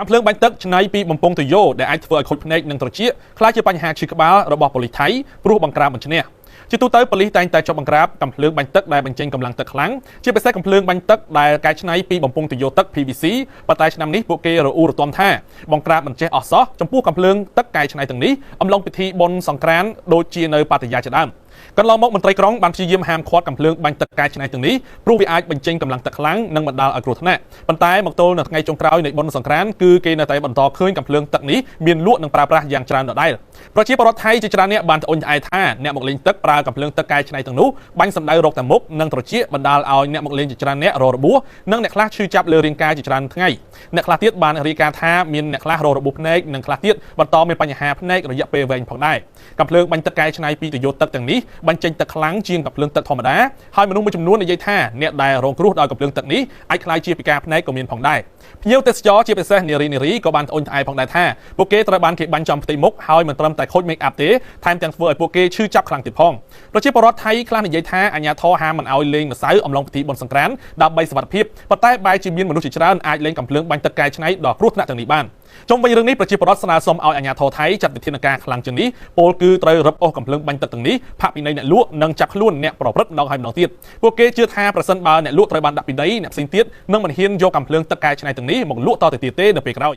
កាំភ្លើងបាញ់ទឹកច្នៃពីបំពង់ទុយោដែលអាចធ្វើឲ្យខូចភ្នែកនិងត្រចៀកក្លាយជាបញ្ហាឈឺក្បាលរបស់ប៉ូលីសថៃព្រោះបង្ក្រាបមិនឈ្នះជាទូទៅប៉ូលីសតែងតែចុះបង្ក្រាបកាំភ្លើងបាញ់ទឹកដែលបញ្ចេញកម្លាំងទឹកខ្លាំងជាពិសេសកាំភ្លើងបាញ់ទឹកដែលកែច្នៃពីបំពង់ទុយោទឹក PVC ប៉ុន្តែឆ្នាំនេះពួកគេរអ៊ូរទាំថាបង្ក្រាបមិនចេះអស់សោះចំពោះកាំភ្លើងទឹកកែច្នៃទាំងនេះអំឡុងពិធីបុណ្យសង្ក្រាន្តដូចជានៅប៉ាតាយាជាដើមកន្លងមកមន្ត្រីក្រុងបានព្យាយាមហាមឃាត់កាំភ្លើងបាញ់ទឹកកែច្នៃទាំងនេះព្រោះវាអាចបញ្ចេញកម្លាំងទឹកខ្លាំងនិងបណ្ដាលឲ្យគ្រោះថ្នាក់ប៉ុន្តែមកទល់នៅថ្ងៃចុងក្រោយនៃបុណ្យសង្ក្រាន្តគឺគេនៅតែបន្តឃើញកាំភ្លើងទឹកនេះមានលក់និងប្រើប្រាស់យ៉ាងច្រើនដដែលប្រជាពលរដ្ឋថៃជាច្រើនអ្នកបានត្អូញត្អែថាអ្នកមកលេងទឹកប្រើកាំភ្លើងទឹកកែច្នៃទាំងនោះបាញ់សម្ដៅរកតែមុខនិងត្រចៀកបណ្ដាលឲ្យអ្នកមកលេងជាច្រើនអ្នករងរបួសនិងអ្នកខ្លះឈឺចាប់លើរាងកាយជាច្រើនថ្ងៃអ្នកខ្លះទៀតបានរាយការណ៍ថាមានអ្នកខ្លះរងរបួសភ្នែកនិងខ្លះទៀតបន្តមានបញ្ហាភ្នែករយៈពេលវែងផងដែរកាំភ្លើងបាញ់ទឹកកែច្នៃពីទុយោទឹកទាំងនេះបញ្ចេញទឹកខ្លាំងជាងកាំភ្លើងទឹកធម្មតាហើយមនុស្សមួយចំនួននិយាយថាអ្នកដែលរងគ្រោះដោយកាំភ្លើងទឹកនេះអាចក្លាយជាពិការភ្នែកក៏មានផងដែរភ្ញៀវទេសចរជាពិសេសនារីនារីក៏បានត្អូញត្អែផងដែរថាពួកគេត្រូវបានគេបាញ់ចំផ្ទៃមុខហើយមិនត្រឹមតែខូចមេកអាប់ទេថែមទាំងធ្វើឲ្យពួកគេឈឺចាប់ខ្លាំងទៀតផងប្រជាពលរដ្ឋថៃខ្លះនិយាយថាអាជ្ញាធរហាមមិនឲ្យលេងម្សៅអំឡុងពិធីបុណ្យសង្ក្រាន្តដើម្បីសុវត្ថិភាពប៉ុន្តែបែរជាមានមនុស្សជាច្រើនអាចលេងកាំភ្លើងបាញ់ទឹកកែច្នៃដ៏គ្រោះថ្នាក់ទាំងនេះបានជុំវិញរឿងនេះប្រជាពលរដ្ឋស្នើសុំឲ្យអាជ្ញាធរថៃចាត់វិធានការខ្លាំងជាងនេះពោលគឺត្រូវរឹបអូសកាំភ្លើងបាញ់ទឹកទាំងនេះផាកពិន័យអ្នកលក់និងចាប់ខ្លួនអ្នកប្រព្រឹត្តម្ដងហើយម្ដងទៀតពួកគេជឿថាប្រសិនបើអ្នកលក់ត្រូវបានដាក់ពិន័យអ្នកផ្សេងទៀតនឹងមិនហ៊ានយកកាំភ្លើងទឹកកែច្នៃទាំងនេះមកលក់តទៅទៀតទេនៅពេលក្រោយ។